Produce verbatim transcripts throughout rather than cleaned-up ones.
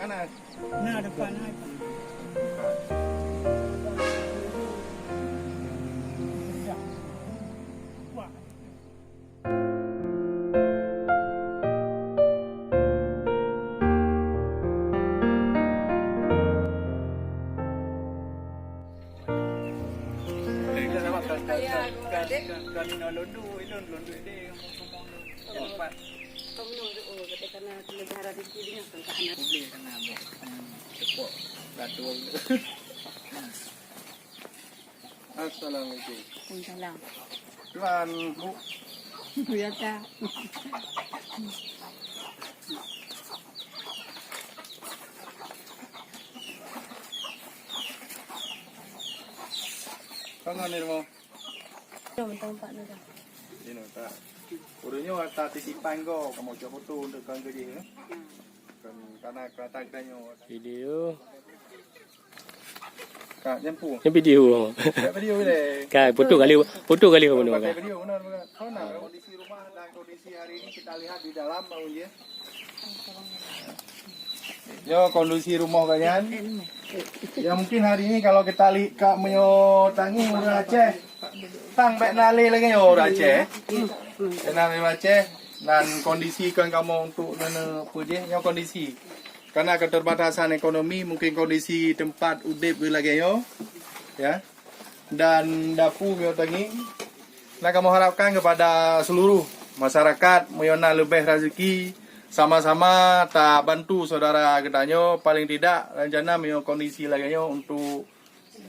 Nah, depan, nah. Assalamualaikum. Waalaikumsalam. Tuan, Bu. Biasa. Kau ngon ni, Remo? Jom, tempat ni dah. Ini, tak. Urus nyoe, tak titipan kau, kamu cok foto untuk kau kerja, ya? Hmm. Kan, karena kereta kita nyoe. Video. Kak, jampu. Yang video. Kat video ni. Kan, foto kali, foto kali mana, Pakai kan? Video, benar, benar. Kau nak kondisi rumah dan kondisi hari ini kita lihat di dalam, Bang Uji. Yo, kondisi rumah kalian. Ya, mungkin hari ini kalau kita lihat kat meunyoe tangi ureueng Aceh. Tang bèk na lé lagèe nyoe ureueng Aceh. Kena lé Aceh dan kondisi kan kamoe untuk nene apa je, nyoe kondisi. Karena keterbatasan ekonomi, mungkin kondisi tempat udép lagèe nyoe. Ya. Dan dapu meunyoe tangi, nah, kamoe harapkan kepada seluruh masyarakat, meunyoe na leubeh rezeki, sama-sama tabantu saudara geutanyoe, paling tidak rencana meunyoe kondisi lagèe nyoe untuk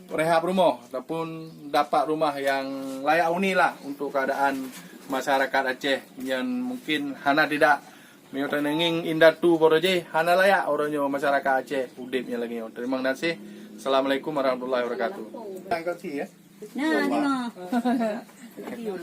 rehab rumoh ataupun dapat rumah yang layak huni lah untuk keadaan masyarakat Aceh yang mungkin hana tidak Meunyoe taneungieng indatu poroe jih hana layak uroe nyoe masyarakat Aceh udép nyang lagèe nyoe. Teurimong gaséh. Assalamualaikum warahmatullahi wabarakatuh. Angkat si, ya. Nah, tengok.